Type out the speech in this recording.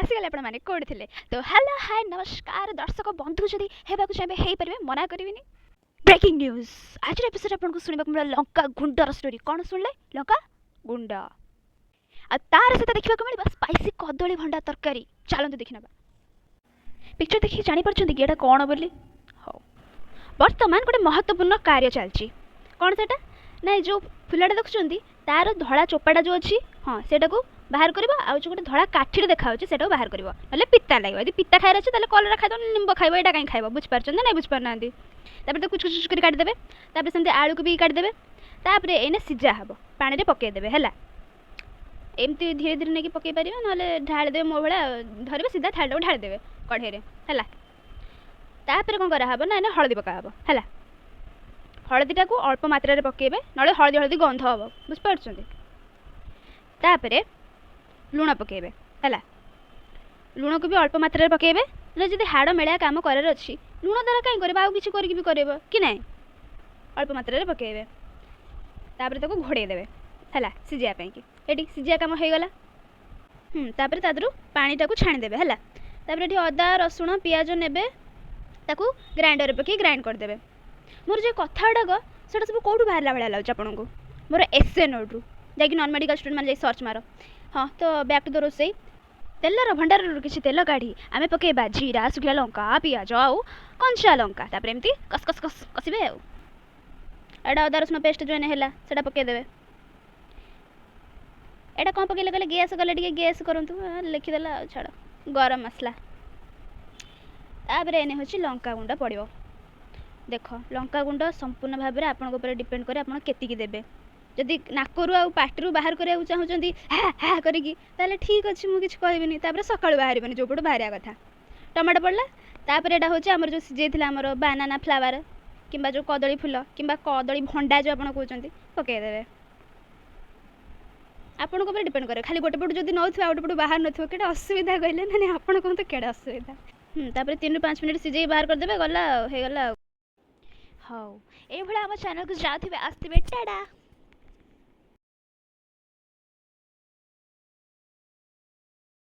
ଆସିଗଲେ ଆପଣମାନେ, କୋଉଠି ଥିଲେ? ତ ହ୍ୟାଲୋ, ହାଏ, ନମସ୍କାର ଦର୍ଶକ ବନ୍ଧୁ। ଯଦି ହେବାକୁ ଚାହିଁବେ ହେଇପାରିବେ, ମନା କରିବିନି। Breaking news! ଆଜିର ଏପିସୋଡ଼ ଆପଣଙ୍କୁ ଶୁଣିବାକୁ ମିଳିବ ଲଙ୍କା ଗୁଣ୍ଡର ଷ୍ଟୋରି। କ'ଣ ଶୁଣିଲେ? ଲଙ୍କା ଗୁଣ୍ଡ। ଆଉ ତାର ସହିତ ଦେଖିବାକୁ ମିଳିବ ସ୍ପାଇସି କଦଳୀ ଭଣ୍ଡା ତରକାରୀ। ଚାଲନ୍ତୁ ଦେଖିନେବା। ପିକ୍ଚର ଦେଖିକି ଜାଣିପାରୁଛନ୍ତି କି ଏଇଟା କ'ଣ ବୋଲି? ହଉ, ବର୍ତ୍ତମାନ ଗୋଟେ ମହତ୍ତ୍ୱପୂର୍ଣ୍ଣ କାର୍ଯ୍ୟ ଚାଲିଛି। କ'ଣ ସେଇଟା ନା ଏ ଯେଉଁ ଫୁଲଟା ଦେଖୁଛନ୍ତି, ତାର ଧଳା ଚୋପାଟା ଯେଉଁ ଅଛି, ହଁ, ସେଇଟାକୁ ବାହାର କରିବ। ଆଉ ଯେଉଁ ଗୋଟେ ଧଳା କାଠିରେ ଦେଖାଯାଉଛି, ସେଇଟାକୁ ବାହାର କରିବ, ନହେଲେ ପିତା ଲାଗିବ। ଯଦି ପିତା ଖାଇବାର ଅଛି, ତାହେଲେ କଲରା ଖାଇଦେବ, ନିମ୍ବ ଖାଇବ, ଏଇଟା କାହିଁ ଖାଇବ? ବୁଝିପାରୁଛନ୍ତି ନା ନାଇଁ ବୁଝିପାରୁନାହାନ୍ତି? ତାପରେ ତାକୁ କୁଚୁ କୁଚୁ କରି କାଟିଦେବେ। ତାପରେ ସେମିତି ଆଳୁକୁ ବି କାଟିଦେବେ। ତାପରେ ଏଇନେ ସିଝା ହେବ, ପାଣିରେ ପକାଇଦେବେ। ହେଲା, ଏମିତି ଧୀରେ ଧୀରେ ନେଇକି ପକାଇ ପାରିବେ, ନହେଲେ ଢାଳିଦେବେ। ମୋ ଭଳିଆ ଧରିବେ, ସିଧା ଥାଳିଟାକୁ ଢାଳିଦେବେ କଢ଼େଇରେ। ହେଲା, ତାପରେ କ'ଣ କରାହେବ ନା ଏଇନେ ହଳଦୀ ପକାହେବ। ହେଲା, ହଳଦୀଟାକୁ ଅଳ୍ପ ମାତ୍ରାରେ ପକାଇବେ, ନହେଲେ ହଳଦୀ ହଳଦୀ ଗନ୍ଧ ହେବ। ବୁଝିପାରୁଛନ୍ତି? ତାପରେ ଲୁଣ ପକାଇବେ। ହେଲା, ଲୁଣକୁ ବି ଅଳ୍ପ ମାତ୍ରାରେ ପକାଇବେ। ନହେଲେ ଯଦି ହାଡ଼ ମେଳିଆ କାମ କରିବାର ଅଛି, ଲୁଣ ଦ୍ୱାରା କାହିଁ କରିବ? ଆଉ କିଛି କରିକି ବି କରିବ କି ନାହିଁ? ଅଳ୍ପ ମାତ୍ରାରେ ପକାଇବେ। ତାପରେ ତାକୁ ଘୋଡ଼େଇ ଦେବେ, ହେଲା, ସିଝିବା ପାଇଁକି। ଏଠି ସିଝିବା କାମ ହେଇଗଲା। ତାପରେ ତା ଦେହରୁ ପାଣିଟାକୁ ଛାଣିଦେବେ। ହେଲା, ତାପରେ ଏଠି ଅଦା, ରସୁଣ, ପିଆଜ ନେବେ, ତାକୁ ଗ୍ରାଇଣ୍ଡରରେ ପକାଇ ଗ୍ରାଇଣ୍ଡ କରିଦେବେ। ମୋର ଯେଉଁ କଥା ଗୁଡ଼ାକ, ସେଇଟା ସବୁ କେଉଁଠୁ ବାହାରିଲା ଭଳିଆ ଲାଗୁଛି ଆପଣଙ୍କୁ? ମୋର ଏସେ ନୋଟ୍ରୁ। ଯାଇକି ନନ୍ ମେଡ଼ିକାଲ ଷ୍ଟୁଡେଣ୍ଟ ମାନେ ଯାଇ ସର୍ଚ୍ଚ ମାର। ହଁ, ତ ବ୍ୟାକ୍ ଟୁ the ରୋଷେଇ। ତେଲର ଭଣ୍ଡାରରୁ କିଛି ତେଲ କାଢ଼ି ଆମେ ପକାଇବା ଜିରା, ଶୁଖିଲା ଲଙ୍କା, ପିଆଜ ଆଉ କଞ୍ଚା ଲଙ୍କା। ତାପରେ ଏମିତି କସ କସ କସ କଷିବେ। ଆଉ ଏଇଟା ଅଦା ରସୁଣ ପେଷ୍ଟ ଯେଉଁ ହେଲା, ସେଇଟା ପକାଇଦେବେ। ଏଇଟା କ'ଣ ପକାଇଲେ କହିଲେ? ଗ୍ୟାସ୍ କଲେ, ଟିକେ ଗ୍ୟାସ୍ କରନ୍ତୁ। ଲେଖିଦେଲା ଆଉ ଛାଡ଼। ଗରମ ମସଲା। ତାପରେ ଏନେ ହେଉଛି ଲଙ୍କା ଗୁଣ୍ଡ ପଡ଼ିବ। ଦେଖ, ଲଙ୍କା ଗୁଣ୍ଡ ସମ୍ପୂର୍ଣ୍ଣ ଭାବରେ ଆପଣଙ୍କ ଉପରେ ଡିପେଣ୍ଡ କରେ, ଆପଣ କେତିକି ଦେବେ। ଯଦି ନାକରୁ ଆଉ ପାଟିରୁ ବାହାର କରିବାକୁ ଚାହୁଁଛନ୍ତି ହା ହା କରିକି, ତାହେଲେ ଠିକ୍ ଅଛି, ମୁଁ କିଛି କହିବିନି। ତାପରେ ସକାଳୁ ବାହାରିବନି ଯେଉଁପଟୁ ବାହାରିବା କଥା। ଟମାଟୋ ପଡ଼ିଲା। ତାପରେ ଏଇଟା ହେଉଛି ଆମର ଯେଉଁ ସିଝେଇଥିଲା ଆମର ବାନାନା ଫ୍ଲାୱାର କିମ୍ବା ଯେଉଁ କଦଳୀ ଫୁଲ କିମ୍ବା କଦଳୀ ଭଣ୍ଡା ଯେଉଁ ଆପଣ କହୁଛନ୍ତି, ପକାଇଦେବେ। ଆପଣଙ୍କ ଉପରେ ଡିପେଣ୍ଡ କରେ। ଖାଲି ଗୋଟେ ପଟୁ ଯଦି ନେଉଥିବ, ଆଉ ଗୋଟେ ପଟୁ ବାହାରୁ ନଥିବ, କେଡ଼େ ଅସୁବିଧା କହିଲେ? ନା ନାଇଁ, ଆପଣ କୁହନ୍ତୁ, କେଡ଼େ ଅସୁବିଧା? ତାପରେ 3ରୁ 5 ମିନିଟ୍ ସିଝେଇକି ବାହାର କରିଦେବେ। ଗଲା ଆଉ, ହେଇଗଲା ଆଉ। ହଉ, ଏଇଭଳିଆ ଆମ ଚ୍ୟାନେଲକୁ ଯାଉଥିବେ, ଆସିଥିବେ। ଟାଟା।